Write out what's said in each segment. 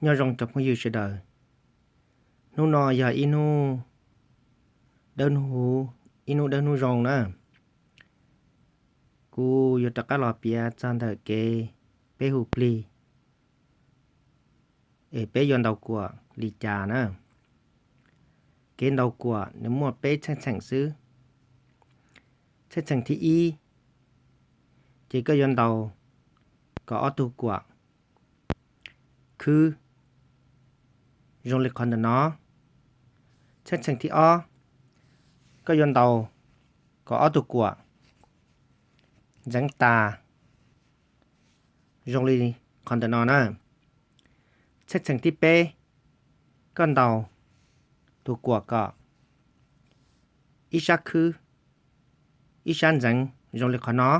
Nyob zoo cov phooj ywg sawv daws. Hnub no yog ib hnub dawb hnub huv, ib hnub dawb hnub zoo na. Kuv yuav rov qab los piav txog ntawm kev peb hu plig es peb yuav ntaus kuam li cas na. Kev ntaus kuam nws muaj peb txheej txheem xwb. Txheej txheem thib ib, ces koj yuav ntaus kom ob tug kuam khwb zoo li qhov ntawm no. Txheej txheem thib ob, koj yuav ntaus kom ob tug kuam ntxeev tas zoo li qhov ntawm no na. Txheej txheem thib peb, koj ntaus tus kuam kom ib sab khwb ib sab ntxeev zoo li qhov no.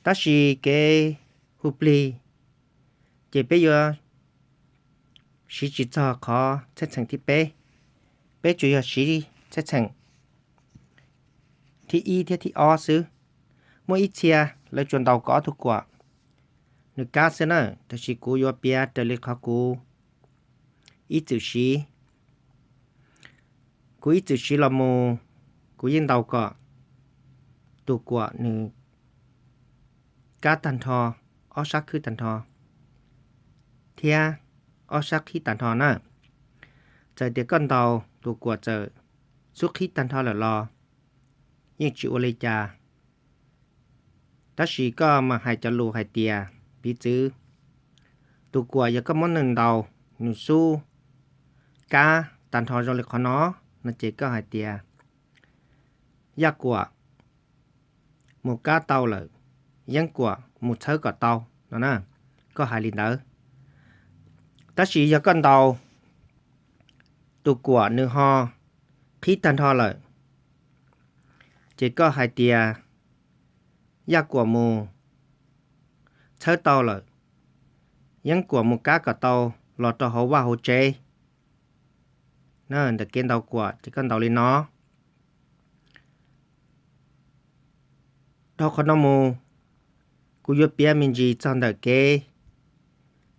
Tab sis kev hu plig ces peb yuav siv tsis txog qhov txheej txheem thib peb, peb tsuas yog siv txheej txheem thib ib thiab thib ob xwb. Muaj ib txhia lawv tsuas ntaus kom ob tug kuam nws kab xwb na, tab sis kuv yuav piav raws li qhov kuv ib txwm siv. Kuv ib txwm siv los mus, kuv yeej ntaus kom tus kuam nws kab tag nrho, ob sab khwb tag nrho thiab ob sab qhib tag nrho na. Txawm tias koj ntaus tus kuam txawm xub qhib tag nrho lawm los yeej tsis ua li cas. Tab sis koj mam hais cov lus hais tias, piv txwv, tus kuam yog koj muab nws ntaus, nws xub kab tag nrho zoo li qhov no, no ces koj hais tias, yaj kuam mus kab tau lawm, yeeb kuam mus txhawb kom tau no na, koj hais li ntawd. Tab sis yog koj ntaus tus kuam nws ho qhib tag nrho lawm, ces koj hais tias, yaj kuam mus txhawb tau lawm, yeeb kuam mus kab kom tau los rau hauv vaj hauv tsev. Ntawm kev ntaus kuam ces koj ntaus li no. Dhau qhov no mus, kuv yuav piav me ntsis txog ntawm kev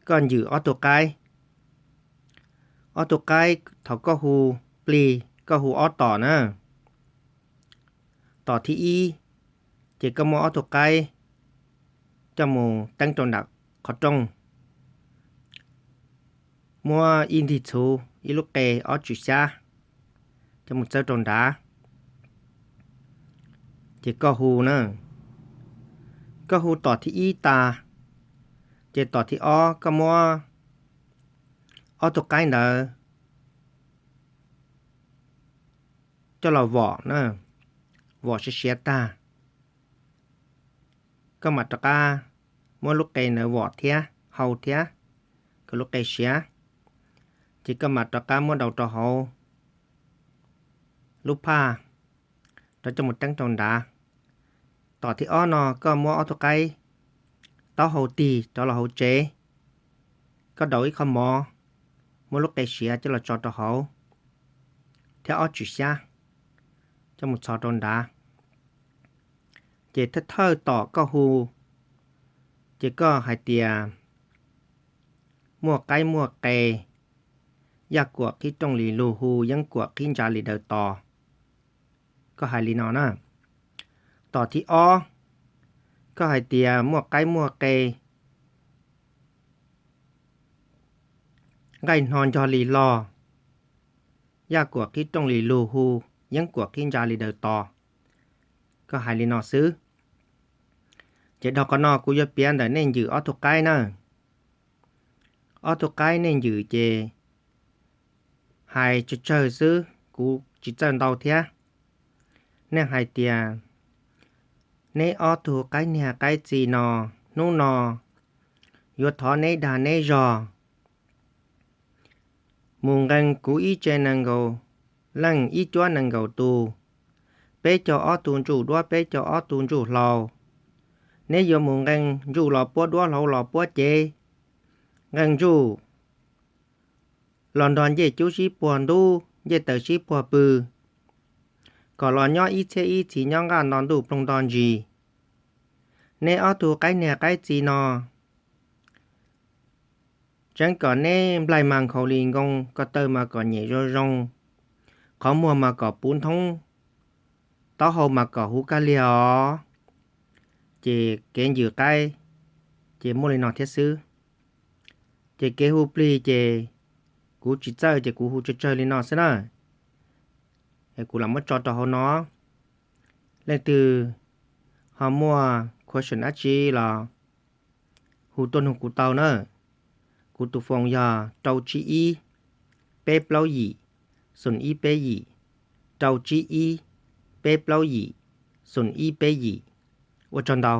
koj ncwm ob tug qaib. Ob tug qaib thaum koj hu plig koj hu ob tom na. Tom thib ib, ces koj muab ob tug qaib coj mus teeb rau nram qhov rooj, muab ib ntig txhuv ib lub qe ob tswm xyab coj mus txawb rau nrad, ces koj hu na. Koj hu tom thib ib tas, ces tom thib ob koj muab ob tug qaib ntawd coj los vom na, vom siav siav tag, koj mam rov qab muab lub qe ntawd vom thiab hau thiab, kom lub qe siav, ces koj mam rov qab muab daus rau hauv lub phaj rov coj mus teeb rau nrad. Tom thib ob no koj muab ob tug qaib taub hau tig rov los hauv tsev, koj daus ib qho mov, muab lub qe siav coj los tso rau hauv, thiab ob tswm xyab coj mus txhos rau nrad. Ces thawj thawj tom koj hu, ces koj hais tias, muaj qaib muaj qe, yaj kuam qhib rooj li lug hu, yeeb kuam qhib ntsa li daws tos. Koj hais li no na. Tom thib ob, koj hais tias muaj qaib muaj qe, nqaij hno ncog li log, yaj kuam qhib rooj li lug hu, yeeb kuam qhib ntsa li daws tos. Koj hais li no xwb. Ces dhau qhov no kuv yuav piav ntawm nej ncwm ob tug qaib na. Ob tug qaib nej ncwm ces hais tsawg tsawg xwb, kuv tsis txawj ntau thiab. Nej hais tias, neb ob tug qaib niag qaib txiv no, hnub no yuav thov neb dag neb zog mus nqee kuv ib tsev nees nkaum leej ib cuab nees nkaum tus, peb caug ob tug ntsuj duab peb caug ob tug ntsuj hlau. Neb yuav mus nqee ntsuj los puab duab, hlau los puab cev, nqee ntsuj los nrog ncej cub sib puag ntub, ncej taws sib puag pw, kom los nyob ib txhiab ib txhis nyob nqaj nto ntuj ploog nto ntsis. Neb ob tug qaib niag qaib txiv no, Tseeb kom neb nplaig mas nkhaus li nkoos, ko taw mas kom nyem zoo zoo, qhov muag mas kom puv nthoob, taub hau mas kom huv kag liag os. Ces kev ncws qaib ces muaj li no thiab xwb. Ces kev hu plig ces kuv tsis txawj ces kuv hu tsawg tsawg li no xwb na. Kuv lam muab tso rau hauv no. Leej twg ho muaj question dab tsi los hu tuaj nug kuv tau na. Kuv tus foos yog rau tsib ib, peb plaub yim, xoom ib peb yim, rau tsib ib, peb plaub yim, xoom ib peb yim. Ua tsaug ntau.